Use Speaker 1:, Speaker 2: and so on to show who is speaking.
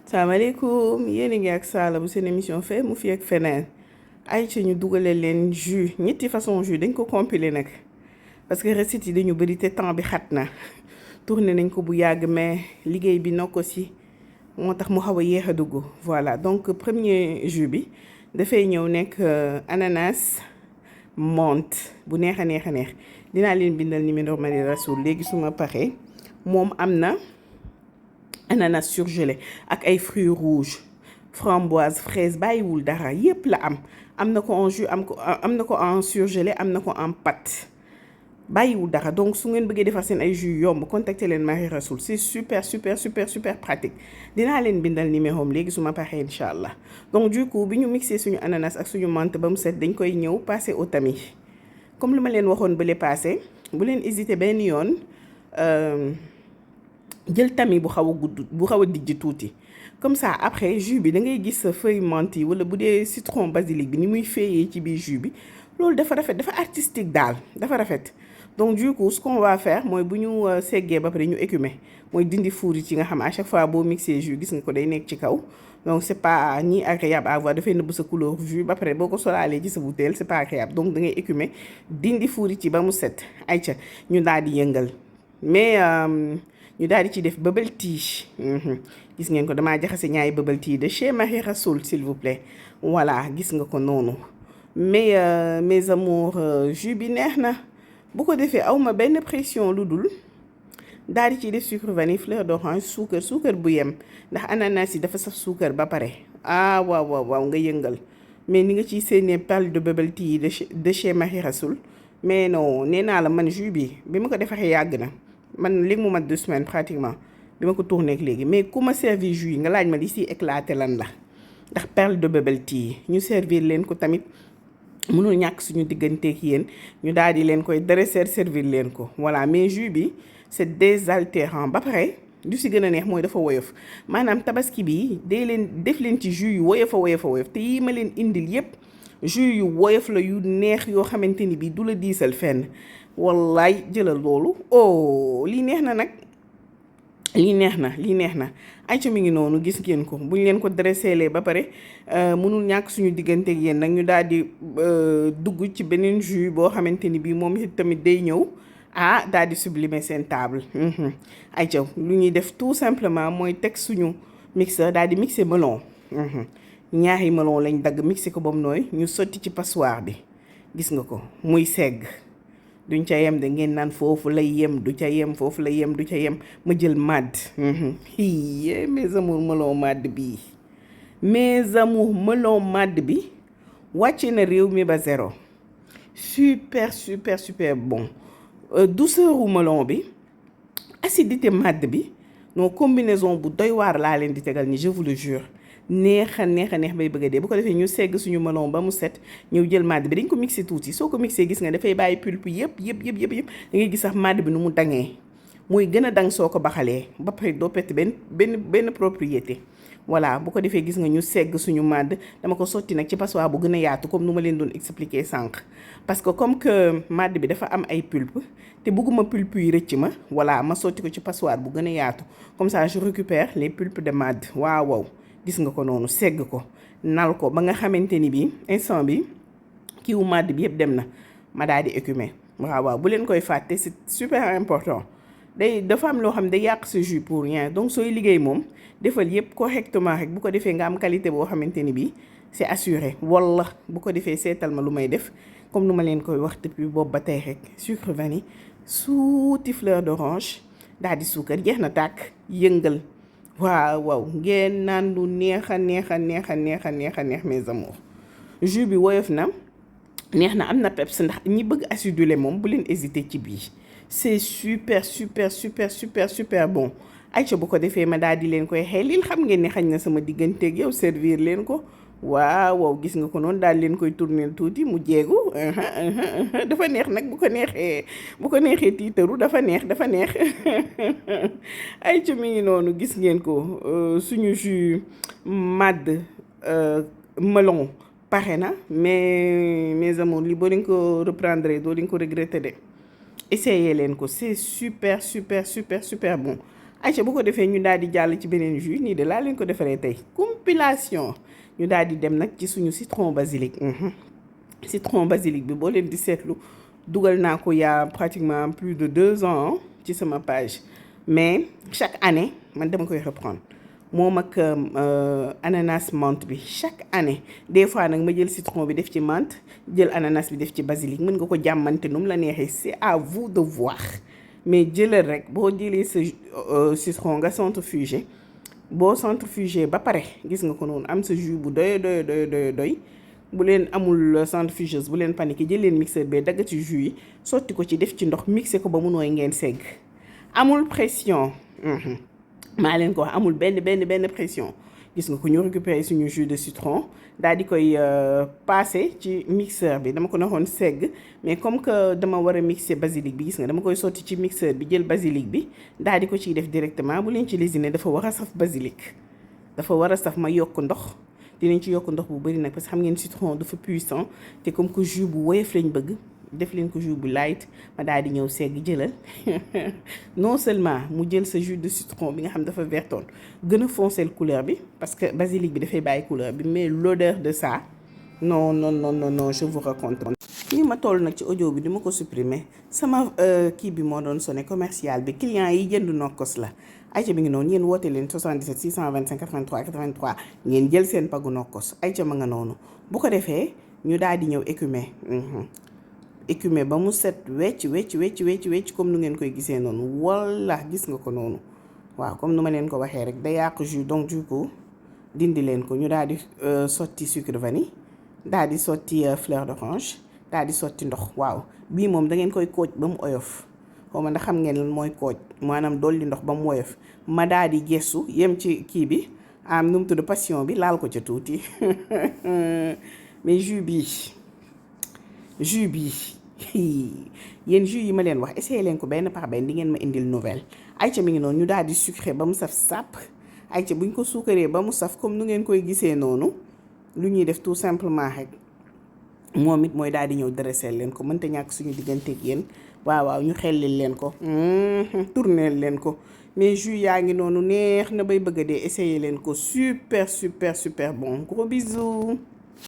Speaker 1: salaamaaleykum yéen a ngi ak Sala bu seen émission fee mu fi ak feneen ay ci ñu dugale leen jus ñetti façon jus dañ ko compiler nag parce que recettes yi dañu bëri te temps bi xat na tourné nañ ko bu yàgg mais liggéey bi nokko si moo tax mu xaw a yéex a dugg voilà donc premier jus bi dafay ñëw nekk ananas menthe bu neex a neex a neex dinaa leen bindal numéro Marie Rasoul léegi su ma paree moom am na ananas surgelé ak ay fruits rouges framboise fraise bàyyiwul dara yépp la am na ko en jus am na ko en surgelé am na ko en pâte bàyyiwul dara donc su ngeen bëggee defar seen ay jus yomb contacter leen Marie Rasoul c'est super pratique dinaa leen bindal numéro am léegi su ma paree incha allah donc du coup bi ñu mixé suñu ananas ak suñu menthe ba mu set dañ koy ñëw passer au tamis comme li ma leen waxoon bële passé bu leen hésiter benn yoon jël tamis bu xaw a gudd bu xaw a dijj tuuti comme ça après jus bi da ngay gis sa feuille menthe yi wala bu dee citron basilic bi ni muy féeyee ci biir jus bi loolu dafa rafet dafa artistique daal dafa rafet donc du coup ce qu'on va faire mooy bu ñu seggee ba pare ñu écumer mooy dindi fuurit yi nga xam à chaque fois boo mixé jus gis nga ko day nekk ci kaw donc c'est pas ni agréable à voir dafay nëbb sa couleur jus ba pare boo ko solaalee ci sa bouteille c'est pas agréable donc da ngay écumer dindi fuurit yi ba mu set ayca ñu daal di yëngal mais ñu daal di ci def bubble tea gis ngeen ko damaa jaxase ñaari bubble tea de chez Marie Rasoul s'il vous plaît voilà gis nga ko noonu mais mes amours jus bi neex na bu ko defee awma benn pression lu dul daal di ciy def sucre vanille fleur d'orange suukar bu yem ndax ananas yi dafa saf suukar ba pare waaw nga yëngal mais ni nga ciy séenee perle de bubble tea de chez Marie Rasoul mais non nee naa la man jus bi ma ko defaree yàgg na man léegi mu mat 2 semaines pratiquement bi ma ko tourné ak léegi mais ku ma servir jus yi nga laaj ma li siy éclaté lan la ndax perle de bubble tea ñu servir leen ko tamit mënul ñàkk suñu digganteeg yéen ñu daal di leen koy dresser servir leen ko voilà mais jus bi c'est désaltérant ba pare du si gën a neex mooy dafa woyof maanaam tabaski bi def leen ci jus yu woyof te yi ma leen indil yépp jus yu woyof la yu neex yoo xamante ni bii du la diisal fenn wallaay jëlal loolu lii neex na nag lii neex na ayca mi ngi noonu gis ngeen ko buñ leen ko dresselee ba pare mënul ñàkk suñu diggante ak yéen nag ñu daal di dugg ci beneen jus boo xamante ni bii moom it tamit day ñëw daal di sublimer seen table ayca lu ñuy def tout simplement mooy teg suñu mixeur daal di mixer melon ñaari melon lañ dagg mixer ko ba mu nooy ñu sotti ci passoire bi gis nga ko muy segg duñ ca yem de ngeen naan foofu lay yem du ca yem foofu lay yem du ca yem ma jël màdd mes amours melon màdd bii wàcce na réew mi ba zéro super bon douceur u melon bi acidité màdd bi non combinaison bu doy waar laa leen di tegal ni je vous le jure neex a neex bay bëgg a dee bu ko defee ñu segg suñu melon ba mu set ñëw jël màdd bi dañ ko mixé tuuti soo ko mixé gis nga dafay bàyyi pulpe yëpp da ngay gis sax màdd bi nu mu dangee mooy gën a dang soo ko baxalee ba pare doo perte benn propriété voilà bu ko defee gis nga ñu segg suñu màdd dama ko sotti nag ci passoire bu gën a yaatu comme nu ma leen doon expliquer sànq parce que comme que màdd bi dafa am ay pulpe te bëgguma pulpe yi rëcc ma voilà ma sotti ko ci passoire bu gën a yaatu comme ça je récupère les pulpes de màdd waaw gis nga ko noonu segg ko nal ko ba nga xamante ni bii instant bi kiiwu màdd bi yëpp dem na ma daal di écumer waaw bu leen koy fàtte c'est super important dafa am loo xam day yàq sa jus pour rien donc sooy liggéey moom defal yëpp correctement rek bu ko defee nga am qualité boo xamante ni bii c'est assuré walla bu ko defee seetal ma lu may def comme nu ma leen koy wax depuis boobu ba tey rek sucre vanille suuti fleur d'orange daal di suukar jeex na tàkk yëngal waaw ngeen naan lu neex a neex mes amours jus bi woyof na neex na am na peps ndax ñi bëgg acidulé moom bu leen hésiter ci bii c'est super bon ayca bu ko defee ma daal di leen koy xelil xam ngeen ne xañ na sama digganteeg yow servir leen ko waaw gis nga ko noonu daal leen koy tourner tuuti mu jeegu dafa neex nag bu ko neexee tiitaru dafa neex ayca mi ngi noonu gis ngeen ko suñu jus màdd melon pare na mais mes amours li boo leen ko reprendre doo leen ko regretter de essayez leen ko c'est super bon ayca bu ko defee ñu daal di jàll ci beneen jus nii de laa leen ko defaree tey compilation ñu daal di dem nag ci suñu citron basilic. Citron basilic bi boo leen di seetlu dugal naa ko yaa pratiquement plus de 2 ans ci sama page mais chaque année man dama koy reprendre moom ak ananas menthe bi chaque année des fois nag ma jël citron bi def ci menthe jël ananas bi def ci basilic mën nga ko jàmmante nu mu la neexee c'est à vous de voir mais jëlal rek boo jëlee sa citron nga centrifuger boo centrifuger ba pare gis nga ko noonu am sa jus bu doy bu leen amul centrifugeuse bu leen paniqué jël leen mixeur bee dagg ci jus yi sotti ko ci def ci ndox mixé ko ba mu nooy ngeen segg amul pression maa leen ko wax amul benn pression gis nga ko ñu récupérer suñu jus de citron daal di koy passer ci mixeur bi dama ko naxoon segg mais comme que dama war a mixer basilic bi gis nga dama koy sotti ci mixeur bi jël basilic bi daal di ko ciy def directement bu leen ci lésiner dafa war a saf basilic dafa war a saf ma yokk ndox dinañ ci yokk ndox bu bari nag parce que xam ngeen citron dafa puissant te comme que jus bu woyof lañ bëgg def leen ko jus bu light ma daal di ñëw segg jëlal non seulement mu jël sa jus de citron bi nga xam dafa vertoon gën a foncer couleur bi parce que basilic bi dafay bàyyi couleur bi mais l'odeur de ça non je vous raconte. nii ma toll nag ci audio bi dama ko supprimer sama kii bi moo doon sonné commercial bi client yi jënd nokkos la ayca bi ngi noonu yéen woote leen 77 625 83 83 ngeen jël seen pagu nokkos ayca ma nga noonu bu ko defee ñu daal di ñëw écumer ba mu set wecc comme nu ngeen koy gisee noonu walla gis nga ko noonu waaw comme nu ma leen ko waxee rek da yàq jus donc du coup dindi leen ko ñu daal di sotti sucre vanille daal di sotti fleur d'orange daal di sotti ndox waaw bii moom da ngeen koy kooj ba mu oyof xaw ma ndax xam ngeen lan mooy kooj maanaam dolli ndox ba mu woyof ma daal di gestu yem ci kii bi am nu mu tudd passion bi laal ko ca tuuti mais jus bi yéen jus yi ma leen wax essayé leen ko benn par benn di ngeen ma indil nouvelle ayca mi ngi noonu ñu daal di sucré ba mu saf sàpp ayca buñ ko suukaree ba mu saf comme nu ngeen koy gisee noonu lu ñuy def tout simplement rek moom it mooy daal di ñëw dressé leen ko mënta ñàkk suñu digganteeg yéen waaw ñu xellil leen ko tourneel leen ko mais jus yaa ngi noonu neex na bay bëgg a dee essayé leen ko super bon gros bisous.